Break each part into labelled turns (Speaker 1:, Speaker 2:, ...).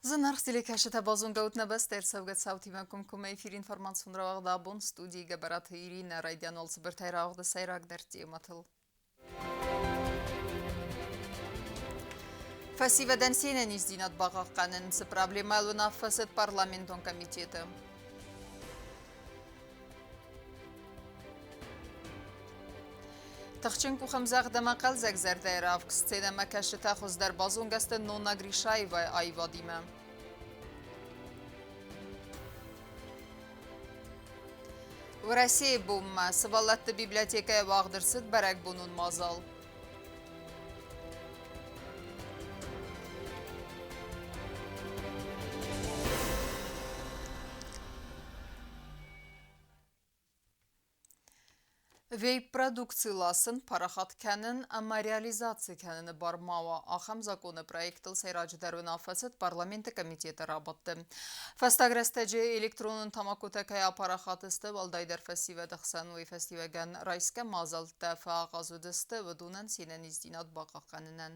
Speaker 1: Зынаргъ телекӕсджытӕ, базонгӕ ут нӕ бӕстӕ ӕрцӕугӕ цаутимӕ комкоммӕ эфир информацион рауагъды абон студийы Гӕбӕраты Иринӕ райдиан уал цыбыртӕй рауагъды сӕйрагдӕр темӕтыл. Фӕсивӕдӕн се нӕниздзинад бахъахъхъӕнын цы проблемӕйыл уынаффӕ цыд парламентон комитеты. Тыхджын къухӕмдзӕгъд ӕмӕ хъӕлдзӕг зӕрдӕйы равг сценӕмӕкӕсджытӕ хуыздӕр базонгӕ сты Нонна Гришаевайы аивадимӕ. Уӕрӕсейы бонмӕ сывӕллӕтты библиотекӕйы уагъд ӕрцыд бӕрӕгбонон мадзал. Вейп-продукци ласын, парахат кӕнын ӕмӕ реализаци кӕныны бар ма уа, ахӕм законы проектыл сӕйраджыдӕр уынаффӕ цыд парламенты комитеты рабадты. Фӕстаг рӕстӕджы электронон тамакотӕ кӕй апарахат сты, уӕлдайдӕр фӕсивӕды хсӕн, уый фӕстиуӕгӕн райсгӕ мадзӕлттӕ фӕахъаз уыдысты уыдонӕн се нӕниздзинад бахъахъхъӕнынӕн.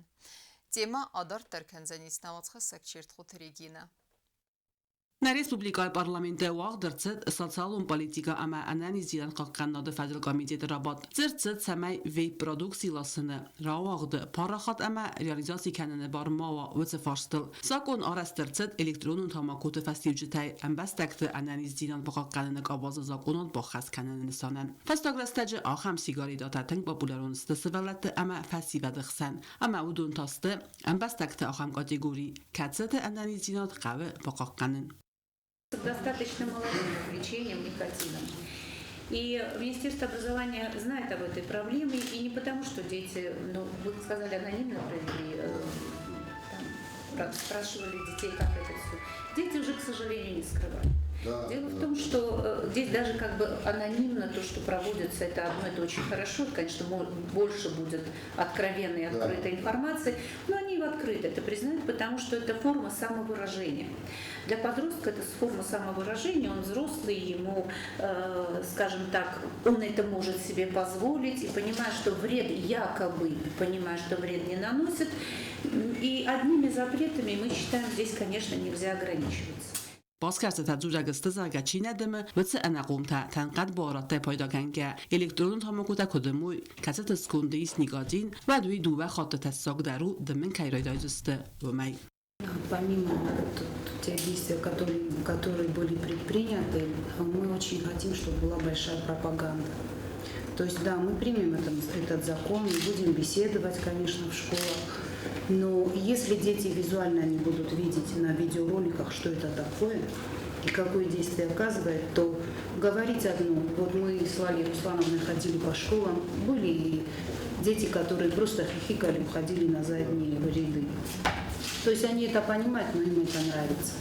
Speaker 1: Темӕ адарддӕр кӕндзӕнис науӕдзхӕссӕг Чертхъоты Регинӕ.
Speaker 2: Нӕ республикӕйы парламенты уагъд ӕрцыд социалон политикӕ ӕмӕ ӕнӕниздзинад хъахъхъӕнынады фӕдыл комитеты рабадт. Дзырд цыд, цӕмӕй вейп-продукци ласыны, рауагъды, парахат ӕмӕ реализаци кӕныны бар ма уа уыцы фарстыл. Закъон арӕзт ӕрцыд электронон тамакоты фӕстиуджытӕй ӕмбӕстӕгты ӕнӕниздзинад бахъахъхъӕныны къабазы закъонад баххӕст кӕныны нысанӕн. Фӕстаг рӕстӕджы ахӕм сигаретӕтӕ тынг популярон сты сывӕллӕтты ӕмӕ фӕсивӕды хсӕн, ӕмӕ уыдон та сты ӕмбӕстӕгты ахӕм категори, кӕцыты ӕнӕниздзинад хъӕуы бахъахъхъӕнын.
Speaker 3: Достаточно молодым увлечением никотином. И Министерство образования знает об этой проблеме, и не потому, что дети, ну, вы сказали, анонимно провели, там, спрашивали детей, как это все. Дети уже, к сожалению, не скрывают. Да, Дело в том, что здесь даже как бы анонимно то, что проводится, это одно, это очень хорошо, это, конечно, больше будет откровенной и открытой информации, но они в открыто это признают, потому что это форма самовыражения. Для подростка это форма самовыражения, он взрослый, ему, скажем так, он это может себе позволить, и понимая, что вред якобы, понимая, что вред не наносит, и одними запретами, мы считаем, здесь, конечно, нельзя ограничиваться.
Speaker 2: Басгӕрстытӕ дзурӕг сты, зӕгъгӕ, чи нӕ дымы, уыцы ӕнахъомтӕ тӕнхъӕд буарадтӕй пайдагӕнгӕ электронон тамакотӕ куы дымой, кӕцыты сконды ис никотин, уӕд уый дыууӕ хатты тӕссагдӕр у, дымын кӕй райдайдзысты, уымӕй.
Speaker 4: Помимо вот тех действий, которые были предприняты, мы очень хотим, чтобы была большая пропаганда. То есть, да, мы примем этот закон, будем беседовать, конечно, в школах, но если дети визуально не будут видеть на видеороликах, что это такое и какое действие оказывает, то говорить одно. Вот мы с Лалией Руслановной ходили по школам, были и дети, которые просто хихикали, уходили на задние ряды. То есть они это понимают, но им это нравится.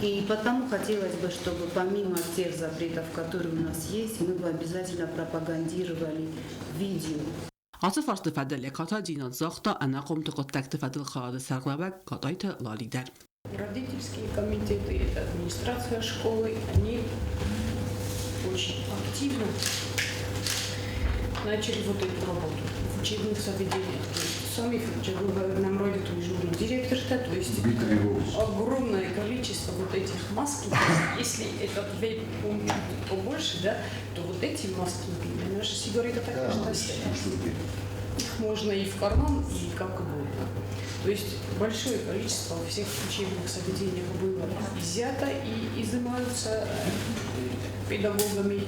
Speaker 4: И потому хотелось бы, чтобы помимо тех запретов, которые у нас есть, мы бы обязательно пропагандировали видео.
Speaker 2: Ацы фарсты фӕдыл йӕ катайдзинад загъта ӕнахъомты хъуыддӕгты фӕдыл хайады сӕргълӕууӕг Катайты Лали дӕр.
Speaker 5: Родительские комитеты, это администрация школы, они очень активно начали вот эту работу в учебных заведениях. То есть сами нам родители директор, то есть огромное количество вот этих маски. Если этот вейп, он чуть побольше, да, то вот эти маски, наша сигарета такая же их можно и в карман, и как угодно. То есть большое количество во всех учебных заведениях было изъято и изымаются педагогами.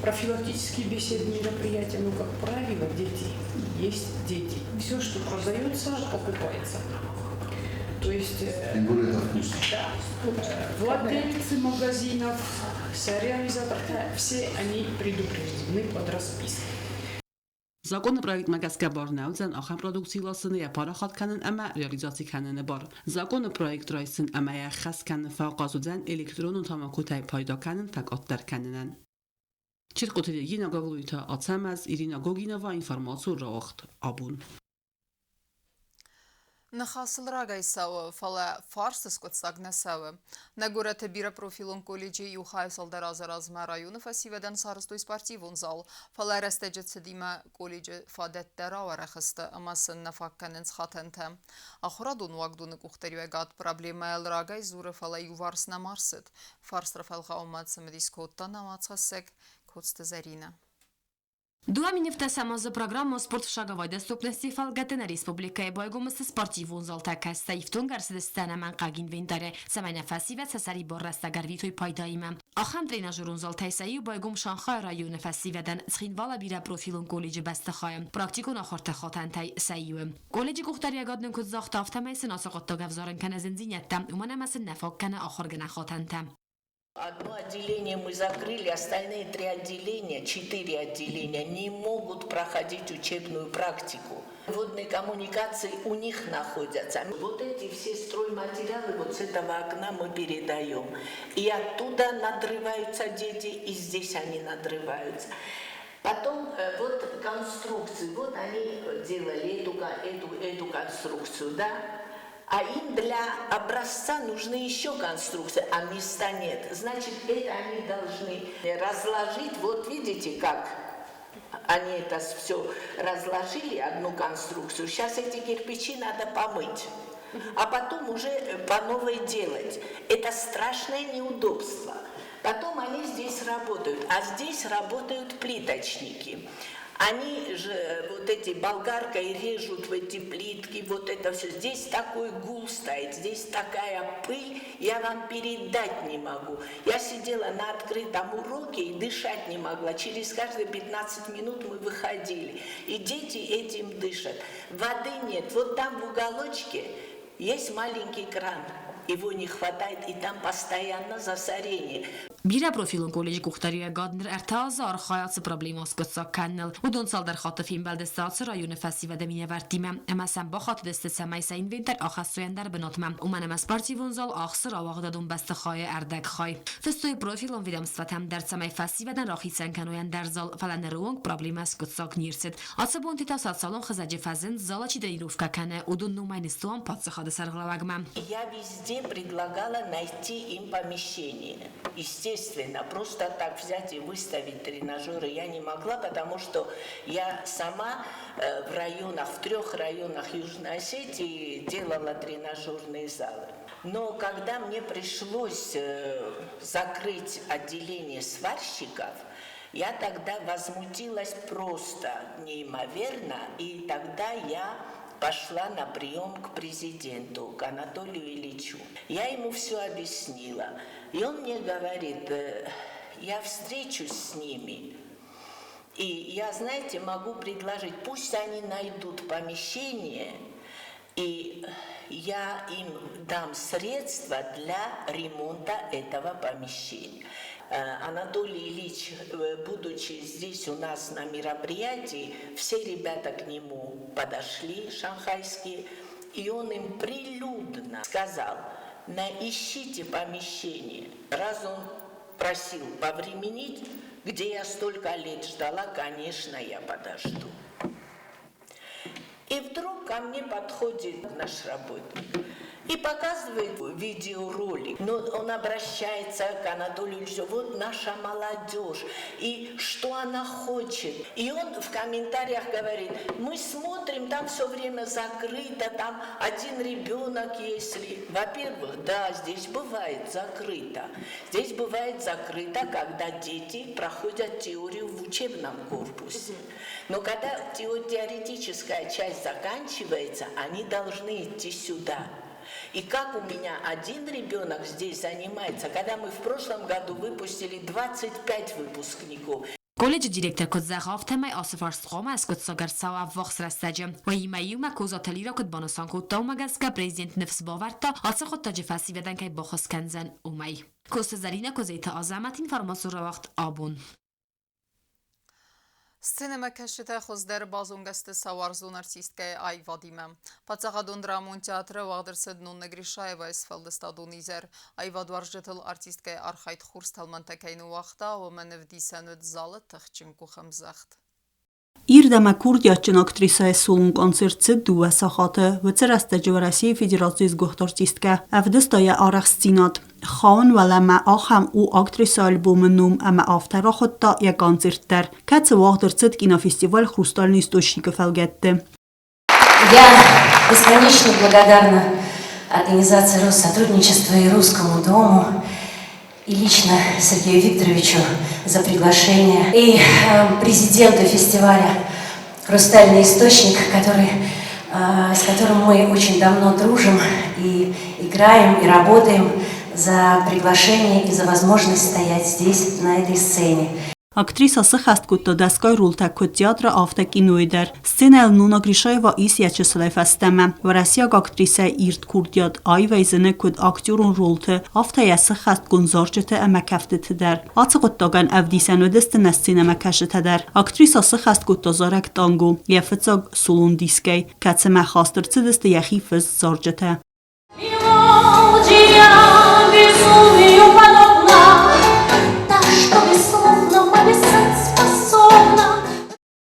Speaker 5: Профилактические беседы, мероприятия, ну, как правило, дети есть дети. Все, что продается, покупается. То есть...
Speaker 6: Тем более это вкусно.
Speaker 5: Да. Владельцы магазинов, реализаторы, все они предупреждены под распиской.
Speaker 2: Законопроектмӕ гӕсгӕ бар нӕ уыдзӕн ахӕм продукци ласыны, йӕ парахат кӕнын ӕмӕ реализаци кӕныны бар. Законы проект райсын ӕмӕ йӕ ӕххӕст кӕнын фӕахъаз уыдзӕн электронон тамакотӕй пайда кӕнын фӕкъаддӕр кӕнынӕн. Чиркъоты Регина Гаглойты Ацӕмӕз, Ирина Гогинова, информацион рауагъд абон.
Speaker 1: Ныхасыл рагӕй цӕуы, фӕлӕ фарсты скъуыддзаг нӕ цӕуы. Нӕ горӕты бирӕпрофилон колледжы иу хайы цалдӕр азы размӕ районы фӕсивӕдӕн сарӕзтой спортивон зал, фӕлӕ рӕстӕджы цыдимӕ колледжы фадӕттӕ рауӕрӕх сты ӕмӕ сын нӕ фаг кӕнынц хатӕнтӕ. Ахуырадон уагдоны къухдариуӕгад проблемӕйыл рагӕй дзуры, фӕлӕ иуварс нӕма рцыд. Фарст рафӕлгъауынмӕ цымыдис кодта нӕ уацхӕссӕг Коцты Зӕринӕ.
Speaker 6: 2017 азы программа «Спорт в шаговой доступности» фӕлгӕты нӕ республикӕйы байгом сты спортивон залтӕ, кӕцытӕ ифтонг ӕрцыдысты ӕнӕмӕнгхъӕуӕг инвентарӕй, цӕмӕй нӕ фӕсивӕд сӕ сӕрибар рӕстӕг ӕрвитой пайдаимӕ. Ахӕм тренажерон залтӕй сӕ иу байгом Шанхайы районы фӕсивӕдӕн Цхинвалы бирӕпрофилон колледжы бӕстыхайы практикон ахуырты хатӕнтӕй сӕ иуы. Колледжы къухдариуӕгад нын куыд загъта, афтӕмӕй сын ацы хъуыддаг ӕвзарын кӕны зындзинӕдтӕ, уымӕн ӕмӕ сын нӕ фаг кӕны ахуыргӕнӕн хатӕнтӕ.
Speaker 7: Одно отделение мы закрыли, остальные три отделения, четыре отделения не могут проходить учебную практику. Водные коммуникации у них находятся. Вот эти все стройматериалы вот с этого окна мы передаем. И оттуда надрываются дети, и здесь они надрываются. Потом вот конструкции, вот они делали эту конструкцию, да, а им для образца нужны еще конструкции, а места нет. Значит, это они должны разложить. Вот видите, как они это все разложили, одну конструкцию. Сейчас эти кирпичи надо помыть, а потом уже по новой делать. Это страшное неудобство. Потом они здесь работают, а здесь работают плиточники. Они же вот эти болгаркой режут в эти плитки, вот это все. Здесь такой гул стоит, здесь такая пыль, я вам передать не могу. Я сидела на открытом уроке и дышать не могла. Через каждые 15 минут мы выходили, и дети этим дышат. Воды нет. Вот там в уголочке есть маленький кран. Его не хватает, и там постоянно засорение.
Speaker 6: Бирӕпрофилон колледжы къухдариуӕгад ныр ӕртӕ азы архайы ацы проблемӕ аскъуыддзаг кӕныныл. Уыдон цалдӕр хатты фембӕлдысты ацы районы фӕсивӕды минӕвӕрттимӕ ӕмӕ сӕм бахатыдысты, цӕмӕй сӕ инвентарь ахӕссой ӕндӕр бынатмӕ, уымӕн ӕмӕ спортивон зал ахсы рауагъдадон бӕстыхайы ӕрдӕг хай. Фыстой профилон ведомствӕтӕм дӕр, цӕмӕй фӕсивӕдӕн рахицӕн кӕной ӕндӕр зал, фӕлӕ ныры онг проблемӕ скъуыддзаг не рцыд. Ацы бонты та социалон хызӕджы фӕзынд, залы чи тренировкӕ кӕны, уыдон номӕй ныстуан паддзахады сӕргълӕууӕгмӕ.
Speaker 7: Я везде предлагала найти им помещение. Естественно, просто так взять и выставить тренажеры я не могла, потому что я сама в районах, в 3 районах Южной Осетии делала тренажерные залы. Но когда мне пришлось закрыть отделение сварщиков, я тогда возмутилась просто неимоверно, и тогда я пошла на прием к президенту, к Анатолию Ильичу. Я ему все объяснила. И он мне говорит, я встречусь с ними, и я, знаете, могу предложить, пусть они найдут помещение, и я им дам средства для ремонта этого помещения. Анатолий Ильич, будучи здесь у нас на мероприятии, все ребята к нему подошли, шанхайские, и он им прилюдно сказал, ищите помещение. Раз он просил повременить, где я столько лет ждала, конечно, я подожду. И вдруг ко мне подходит наш работник и показывает видеоролик. Но он обращается к Анатолию Ильичу, вот наша молодежь, и что она хочет. И он в комментариях говорит, мы смотрим, там все время закрыто, там один ребенок, если... Во-первых, да, здесь бывает закрыто. Здесь бывает закрыто, когда дети проходят теорию в учебном корпусе. Но когда теоретическая часть заканчивается, они должны идти сюда. И как у меня один ребенок здесь занимается, когда мы в прошлом году выпустили 25 выпускников.
Speaker 6: Колледжы директор куыд зӕгъы, афтӕмӕй ацы фарст хъуамӕ аскъуыддзаг ӕрцӕуа ӕввахс рӕстӕджы. Уыимӕ иумӕ Козаты Лира куыд банысан кодта, уымӕ гӕсгӕ президент ныфс бавӕрдта, ацы хъуыддаджы фӕсивӕдӕн кӕй баххуыс кӕндзӕн, уымӕй. Коцты Зӕринӕ, Козайты Азӕмӕт, информацион рауагъд «Абон».
Speaker 1: Сценӕмӕкӕсджытӕ хуыздӕр базонгӕ сты сӕ уарзон артисткӕйы аивадимӕ. Паддзахадон драмон театры уагъд ӕрцыд Нонна Гришаевайы сфӕлдыстадон изӕр. Аивадуарзджытыл артисткӕйы архайд хорз тӕлмӕнтӕ кӕй ныууагъта, уымӕн ӕвдисӕн уыд залы тыхджын къухӕмдзӕгъд.
Speaker 8: Ирд ӕмӕ курдиатджын актрисӕйы солон концерт цыд 2 сахаты. Уыцы рӕстӕджы Уӕрӕсейы Федерацийы сгуыхт артисткӕ ӕвдыста йӕ арӕхстдзинад. Хауын уӕлӕмӕ ахӕм у актрисӕйы альбомы ном ӕмӕ афтӕ рахуыдта йӕ концерт дӕр, кӕцы уагъд ӕрцыд кинофестиваль «Хрустальный источник»-ы фӕлгӕтты.
Speaker 9: Я бесконечно благодарна организации Россотрудничества и Русскому дому, и лично Сергею Викторовичу за приглашение, и президенту фестиваля «Хрустальный источник», с которым мы очень давно дружим и играем, и работаем, за приглашение и за возможность стоять здесь, на этой сцене.
Speaker 8: Актриса сӕххӕст кодта дӕсгай ролтӕ куыд театры, афтӕ кинойы дӕр. Сценӕйыл Нона Гришаева ис йӕ чысылӕй фӕстӕмӕ. Уӕрӕсейаг актрисӕ ирд курдиат аивӕй зыны куыд актерон ролты, афтӕ йӕ сӕххӕстгонд зарджыты ӕмӕ кӕфтыты дӕр. Ацы хъуыддагӕн ӕвдисӕн уыдысты нӕ сценӕмӕкӕсджытӕ дӕр. Актриса сӕххӕст кодта зарӕг «Танго» йӕ фыццаг солон дискӕй, кӕцымӕ хаст ӕрцыдысты йӕхи фыст зарджытӕ.
Speaker 9: Мелодия безумию подобна, та, что без слов нам описать способна.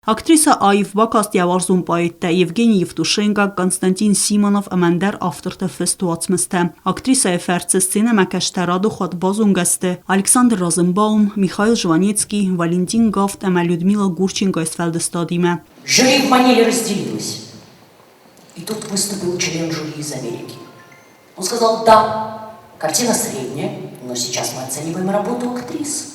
Speaker 8: Актриса аив бакаст йӕ уарзон поэттӕ Евгений Евтушенко, Константин Симонов ӕмӕ ӕндӕр авторты фыст уацмыстӕ. Актрисӕйы фӕрцы сценӕмӕкӕсджытӕ радухуат базонгӕ сты Александр Розенбаум, Михаил Жванецкий, Валентин Гафт ӕмӕ Людмила Гурченкойы сфӕлдыстадимӕ.
Speaker 9: Жюри в манере разделилось. И тут выступил член жюри из Америки. Он сказал, да, картина средняя, но сейчас мы оцениваем работу актрис.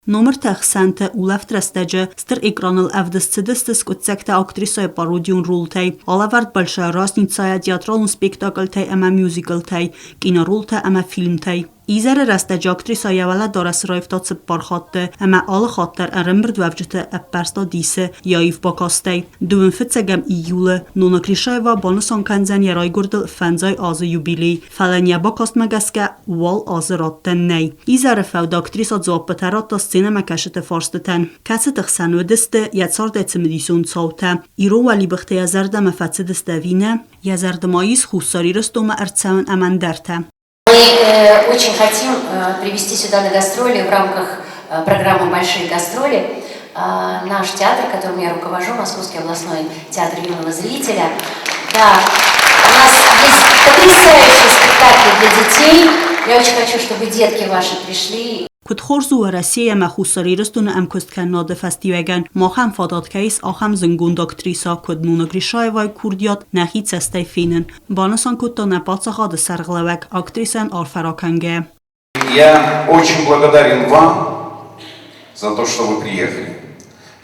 Speaker 8: Номыртӕ хсӕнты улӕфт рӕстӕджы стыр экраныл ӕвдыст цыдысты скъуыддзӕгтӕ актрисӕйы пародион ролтӕй, алӕвӕрд «Большая разницайӕ», театралон спектакльтӕй ӕмӕ мюзиклтӕй, киноролтӕ ӕмӕ фильмтӕй. Изӕры рӕстӕджы актрисӕ йӕ уӕлӕдарӕс раивта цыппар хатты ӕмӕ алы хатт дӕр ӕрӕмбырдуӕвджыты ӕппӕрста дисы йӕ аив бакастӕй. Дыууын фыццӕгӕм июлы Нона Гришаева банысан кӕндзӕн йӕ райгуырдыл фӕндзай азы юбилей, фӕлӕ йӕ бакастмӕ гӕсгӕ уал азы раттӕн нӕй. Изӕры фӕуд актриса дзуаппытӕ радта сценӕмӕкӕсджыты фарстытӕн, кӕцыты хсӕн уыдысты йӕ цардӕй цымыдисон цаутӕ, ирон уӕлибыхтӕ йӕ зӕрдӕмӕ фӕцыдысты ӕви нӕ, йӕ зӕрды ма ис Хуссар Ирыстонмӕ ӕрцӕуын ӕмӕ ӕндӕртӕ.
Speaker 9: Мы очень хотим привести сюда на гастроли в рамках программы «Большие гастроли» наш театр, которым я руковожу, Московский областной театр юного зрителя. Да, у нас есть потрясающие спектакли для детей. Я очень хочу, чтобы детки ваши пришли.
Speaker 8: Куыд хорз у Уӕрӕсе ӕмӕ Хуссар Ирыстоны ӕмкуысткӕнынады фӕстиуӕгӕн махӕн фадат кӕй ис ахӕм зындгонд актриса, куыд Нона Гришаевайы курдиат нӕхи цӕстӕй фенын, банысан кодта нӕ паддзахады сӕргълӕууӕг актрисӕн арфӕ ракӕнгӕйӕ.
Speaker 10: Я очень благодарен вам за то, что вы приехали.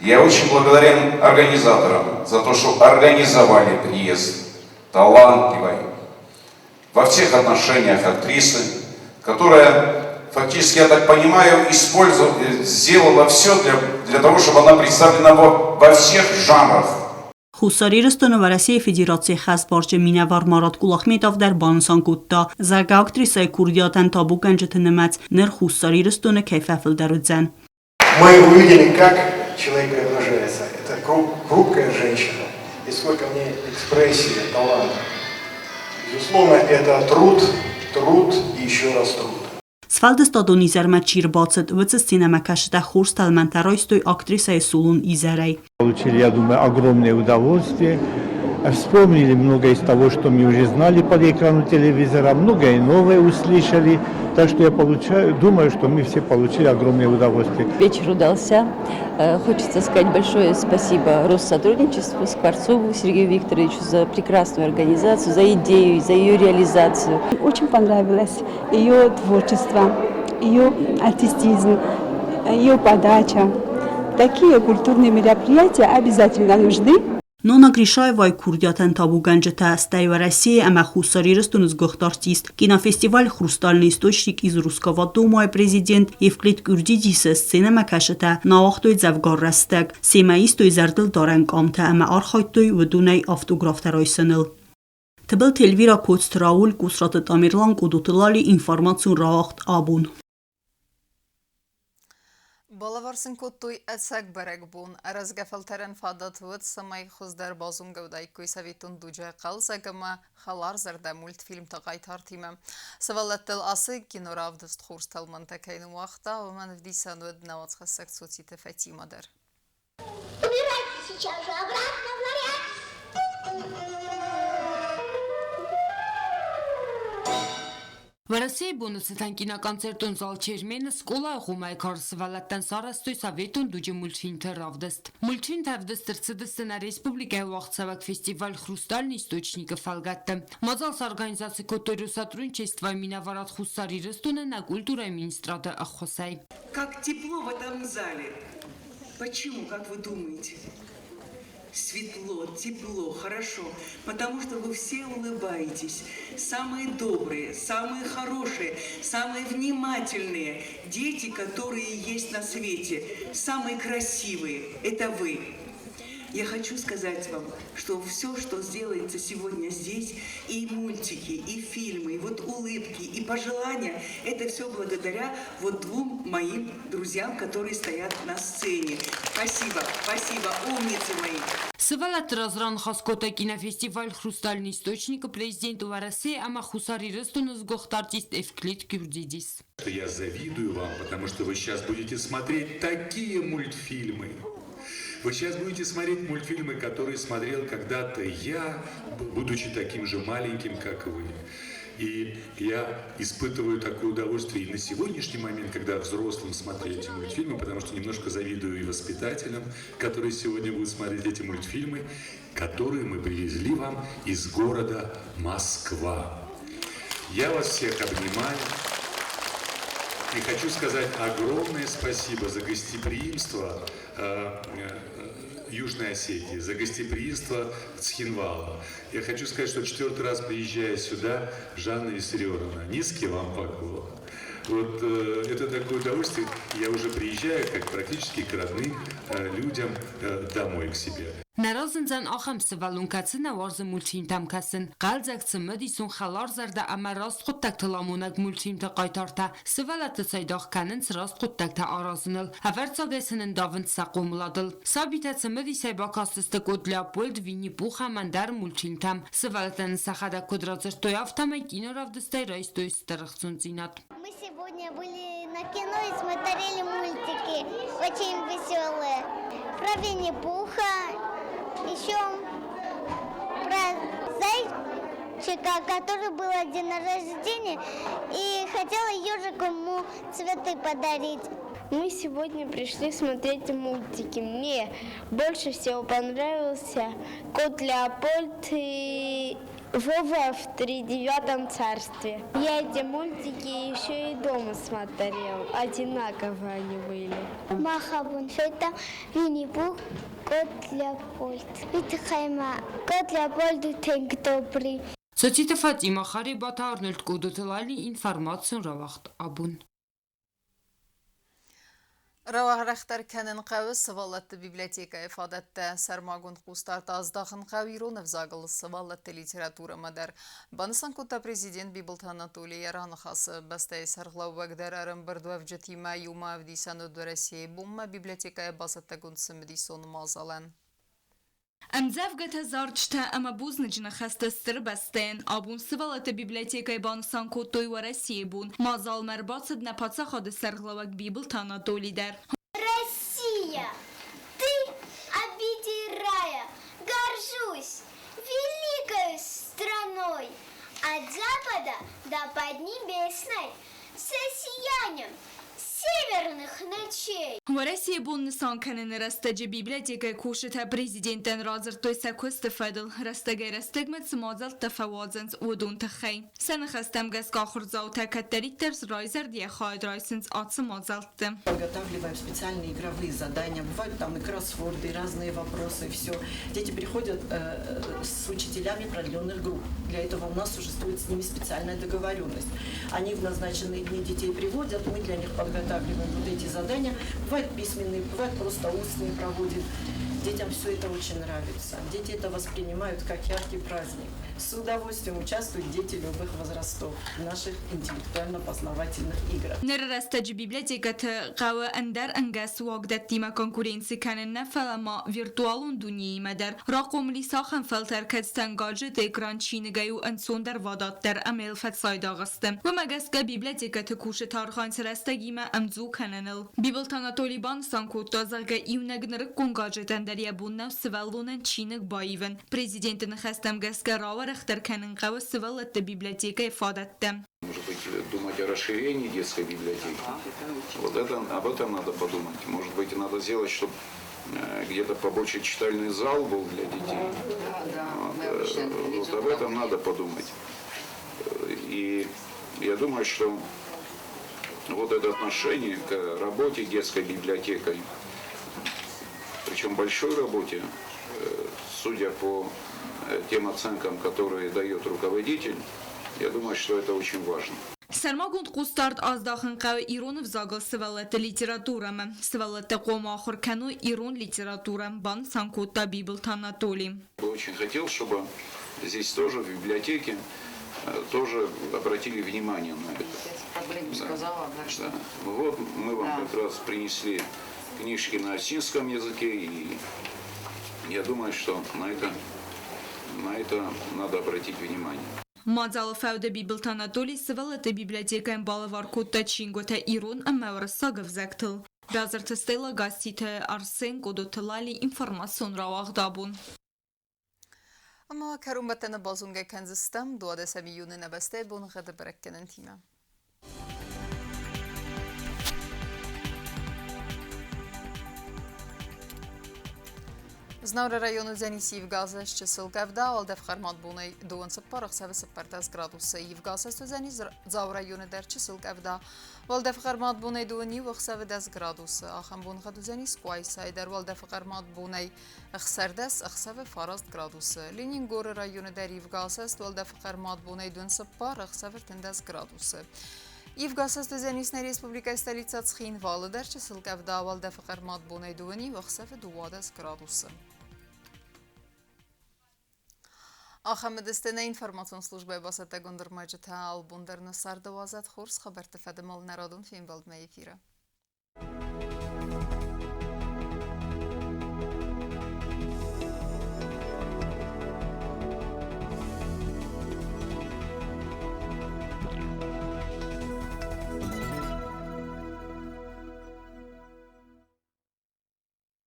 Speaker 10: Я очень благодарен организаторам за то, что организовали приезд талантливой во всех отношениях актрисы, которая фактически, я так понимаю, сделала все для того, чтобы она представлена во всех жанрах.
Speaker 8: Хуссар Ирыстоны Уӕрӕсейы Федерацийы хӕсбарджын минӕвар Марат Кулахметов дӕр банысан кодта, зӕгъгӕ, актрисӕйы курдиатӕн табугӕнджыты нымӕц ныр Хуссар Ирыстоны кӕй фӕфылдӕр уыдзӕн.
Speaker 11: Мы увидели, как человек преображается. Это хрупкая женщина. И сколько в ней экспрессии, таланта. Безусловно, это труд, труд и еще раз труд.
Speaker 8: Сфӕлдыстадон изӕрмӕ чи рбацыд, уыцы сценӕмӕкӕсджытӕ хорз тӕлмӕнтӕ райстой актрисӕйы солон изӕрӕй.
Speaker 12: Получили, я думаю, огромное удовольствие. Вспомнили многое из того, что мы уже знали по экрану телевизора, многое новое услышали. Так что я думаю, что мы все получили огромное удовольствие.
Speaker 13: Вечер удался. Хочется сказать большое спасибо Россотрудничеству, Скворцову Сергею Викторовичу за прекрасную организацию, за идею, за ее реализацию.
Speaker 14: Очень понравилось ее творчество, ее артистизм, ее подача. Такие культурные мероприятия обязательно нужны.
Speaker 8: Нона Гришаевайы курдиатӕн табугӕнджытӕ, стӕй Уӕрӕсейы ӕмӕ Хуссар Ирыстоны сгуыхт артист, кинофестиваль «Хрустальный источник» из Русского дома-йы президент Евклид Кюрдидисы сценӕмӕкӕсджытӕ нӕ ауагътой дзӕвгар рӕстӕг, семӕ истой зӕрдылдарӕн къамтӕ ӕмӕ архайдтой уыдонӕй автографтӕ райсыныл. Тыбылты Эльвира, Коцты Рауль, Къусраты Тамерлан, Къудуты Лали, информацион рауагъд «Абон».
Speaker 1: Балӕвар сын кодтой ӕцӕг бӕрӕгбон. Рӕзгӕ фӕлтӕрӕн фадат уыд, цӕмӕй хуыздӕр базонгӕ уыдаиккой советон дуджы хъӕлдзӕг ӕмӕ хӕларзӕрдӕ мультфильмты хъайтартимӕ. Сывӕллӕттыл ацы киноравдыст хорз тӕлмӕнтӕ кӕй ныууагъта, уымӕн ӕвдисӕн уыд нӕ уацхӕссӕг Цоциты Фатимӕ дӕр.
Speaker 15: Убирайтесь. Сейчас же обратно в ларец.
Speaker 16: Уӕрӕсейы боны цытӕн киноконцертон зал Чермен-ы скъолайы агъоммӕйы кары сывӕллӕттӕн сарӕзтой советон дуджы мультфильмты равдыст. Мультфильмтӕ ӕвдыст ӕрцыдысты нӕ республикӕйы уагъдцӕуӕг фестиваль «Хрустальный источник»-ы фӕлгӕтты. Мадзал сорганизаци кодтой Россотрудничествойы минӕварад Хуссар Ирыстоны нӕ культурӕйы министрады ӕххуысӕй.
Speaker 17: Как тепло в этом зале. Почему, как вы думаете? Светло, тепло, хорошо, потому что вы все улыбаетесь. Самые добрые, самые хорошие, самые внимательные дети, которые есть на свете, самые красивые – это вы. Я хочу сказать вам, что все, что сделается сегодня здесь, и мультики, и фильмы, и вот улыбки, и пожелания, это все благодаря вот двум моим друзьям, которые стоят на сцене. Спасибо, спасибо, умницы мои.
Speaker 16: Сывӕллӕтты раз раныхас кодта кинофестиваль «Хрустальный источник»-ы президент Уӕрӕсе ӕмӕ Хуссар Ирыстоны сгуыхт артист Эвклид Кюрдидис.
Speaker 18: Я завидую вам, потому что вы сейчас будете смотреть такие мультфильмы. Вы сейчас будете смотреть мультфильмы, которые смотрел когда-то я, будучи таким же маленьким, как вы. И я испытываю такое удовольствие и на сегодняшний момент, когда взрослым смотрю эти мультфильмы, потому что немножко завидую и воспитателям, которые сегодня будут смотреть эти мультфильмы, которые мы привезли вам из города Москва. Я вас всех обнимаю. И хочу сказать огромное спасибо за гостеприимство Южной Осетии, за гостеприимство Цхинвала. Я хочу сказать, что четвертый раз приезжая сюда, Жанна Виссарионовна, низкий вам поклон. Вот это такое удовольствие. Я уже приезжаю как практически к родным людям домой к себе.
Speaker 16: Нӕ разындзӕн ахӕм сывӕллон, кӕцы нӕ уарзы мультфильмтӕм кӕсын. Хъӕлдзӕг, цымыдисон, хӕларзӕрдӕ ӕмӕ раст хъуыддӕгтыл амонӕг мультфильмты хъайтартӕ сывӕллӕтты цайдагъ кӕнынц раст хъуыддӕгтӕ аразыныл, ӕвӕрццагӕй сын ӕндавынц сӕ хъомыладыл. Сабитӕ цымыдисӕй бакастысты Кот Леопольд, Винни-Пух ӕмӕ ӕндӕр мультфильмтӕм. Сывӕллӕттӕн сӕхӕдӕг куыд радзырдтой, афтӕмӕй киноравдыстӕй райстой стыр ӕхцондзинад.
Speaker 15: Мы сегодня были на кино и смотрели мультики, очень веселые. Про Винни-Пуха, еще про зайчика, который был день рождения, и хотела ежику ему цветы подарить.
Speaker 19: Мы сегодня пришли смотреть мультики. Мне больше всего понравился Кот Леопольд и Вова в тридевятом царстве. Я эти мультики еще и дома смотрел. Одинаково они были.
Speaker 15: Мах абон федтам Винни-Пух, Кот Леопольд. Уый тыххӕй ма Кот Леопольд у тынг добрый.
Speaker 16: Цоциты Фатима, Харебаты Арнольд, Къудуты Лали, информацион рауагъд Абон.
Speaker 1: Рауӕрӕхдӕр кӕнын хъӕуы сывӕллӕтты библиотекӕйы фадӕттӕ. Сӕрмагонд хъусдард аздахын хъӕуы ирон ӕвзагыл сывӕллӕтты литературӕмӕ дӕр. Банысан кодта президент Бибылты Анатолий йӕ раныхасы. Бӕстӕйы сӕргълӕууӕг дӕр ӕрӕмбырдуӕвджытимӕ иумӕ ӕвдисӕн уыд Уӕрӕсейы бонмӕ библиотекӕйы бацӕттӕгонд цымыдисон мадзалӕн.
Speaker 20: Ӕмдзӕвгӕтӕ, зарджытӕ ӕмӕ бузныджы ныхӕстӕ стыр бӕстӕйӕн абон сывӕллӕтты библиотекӕйы банысан кодтой Уӕрӕсейы бон. Мадзалмӕ ӕрбацыд нӕ паддзахады сӕргълӕууӕг Бибылты Анатоли дӕр.
Speaker 15: Россия, ты обитель рая, горжусь великой страной. От запада до Поднебесной, со сиянием северных ночей.
Speaker 20: Уӕрӕсейы бон нысан кӕныны рӕстӕджы библиотекӕйы кусджытӕ президентӕн радзырдтой сӕ куысты фӕдыл, рӕстӕгӕй-рӕстӕгмӕ цы мадзӕлттӕ фӕуадзынц, уыдон тыххӕй. Сӕ ныхӕстӕм гӕсгӕ ахуырдзаутӕ кӕддӕриддӕр райзӕрдийӕ хайад райсынц ацы мадзӕлтты.
Speaker 21: Подготавливаем специальные игровые задания, бывают там и кроссворды, и разные вопросы, все. Дети приходят с учителями продленных групп. Для этого у нас существует с ними специальная договоренность. Они в назначенные дни детей приводят, мы для них подготавливаем вот эти задания. Бывают письменные, бывают просто устные проводим. Детям все это очень нравится. Дети это воспринимают как яркий праздник. С удовольствием участвуют дети любых возрастов в наших интеллектуально-познавательных играх.
Speaker 20: Ныры рӕстӕджы библиотекӕты хъӕуы ӕндӕр ӕнгӕс уагдӕттимӕ конкуренци кӕнын нӕ, фӕлӕ ма виртуалон дунеимӕ дӕр. Рахъомыл ис ахӕм фӕлтӕр, кӕцытӕн гаджеты экран чиныгӕй у ӕнцондӕр вадатдӕр ӕмӕ йыл фӕцайдагъ сты. Уымӕ гӕсгӕ библиотекӕты кусы архайынц рӕстӕгимӕ ӕмдзу кӕныныл. Бибылты Анатолий банысан кодта, зӕгъгӕ, иунӕг нырыккон гаджетӕн дӕр йӕ бон нӕу сывӕллонӕн чиныг баивын. Президенты ныхӕстӕм гӕсгӕ рауӕрӕхдӕр кӕнын хъӕуы сывӕллӕтты библиотекӕйы фадӕттӕ.
Speaker 10: Может быть, думать о расширении детской библиотеки. Вот это, об этом надо подумать. Может быть, надо сделать, чтобы где-то побольше читальный зал был для детей. Да, вот, вот об этом надо подумать. И я думаю, что вот это отношение к работе детской библиотекой, причем большой работе, судя по тем оценкам, которые дает руководитель, я думаю, что это очень важно.
Speaker 20: Сӕрмагонд хъусдард аздахын хъӕуы ирон ӕвзагыл сывӕллӕтты литературӕмӕ. Сывӕллӕттӕ хъуамӕ ахуыр кӕной ирон литературӕ, банысан кодта Бибылты Анатоли.
Speaker 10: Очень хотел, чтобы здесь тоже, в библиотеке, тоже обратили внимание на это.
Speaker 1: Проблему сказала, да.
Speaker 10: Да. Вот мы вам как раз принесли книжки на осетинском языке, и я думаю, что на это надо обратить внимание.
Speaker 20: Мадзалы фӕуды Бибылты Анатолий сывӕллӕтты библиотекӕйӕн балӕвар кодта чингуытӕ ирон ӕмӕ уырыссаг ӕвзӕгтыл. Бязырты Стелла, Гасситы Арсен, Къодоты Лали, информацион рауагъд абон.
Speaker 1: Ӕмӕ кӕронбӕттӕны базонгӕ кӕндзыстӕм 12 июны нӕ бӕстӕйы боныгъӕды бӕрӕггӕнӕнтимӕ. Знауыры районы уыдзӕнис ивгӕ чысыл къӕвда, уӕлдӕф хъӕрмуат бонӕй 24, ӕхсӕвы 14 градусы. Ивгӕ уыдзӕнис Дзауы районы дӕр чысыл къӕвда, уӕлдӕф хъӕрмуат бонӕй 21, ӕхсӕвы 10 градусы. Ахӕм боныгъӕд уыдзӕнис Къуайсайы дӕр уӕлдӕфы хъӕрмуат бонӕй 16, ӕхсӕвы 9 градусы. Ленингоры районы дӕр ивгӕ уӕлдӕфы хъӕрмуат бонӕй 24, ӕхсӕвы 13 градусы. Ивгӕ уыдзӕнис нӕ республикӕйы столицӕ Цхинвалы дӕр чысыл къӕвда, уӕлдӕфы хъӕрмуат бонӕй 21, ӕхсӕвы 12 градусы. Ахӕм уыдысты нӕ информацион службӕйы бацӕттӕгонд ӕрмӕджытӕ. Алыбон дӕр нӕ царды уадзӕд хорз хабӕртты фӕдыл нӕ радон фембӕлдмӕ эфиры.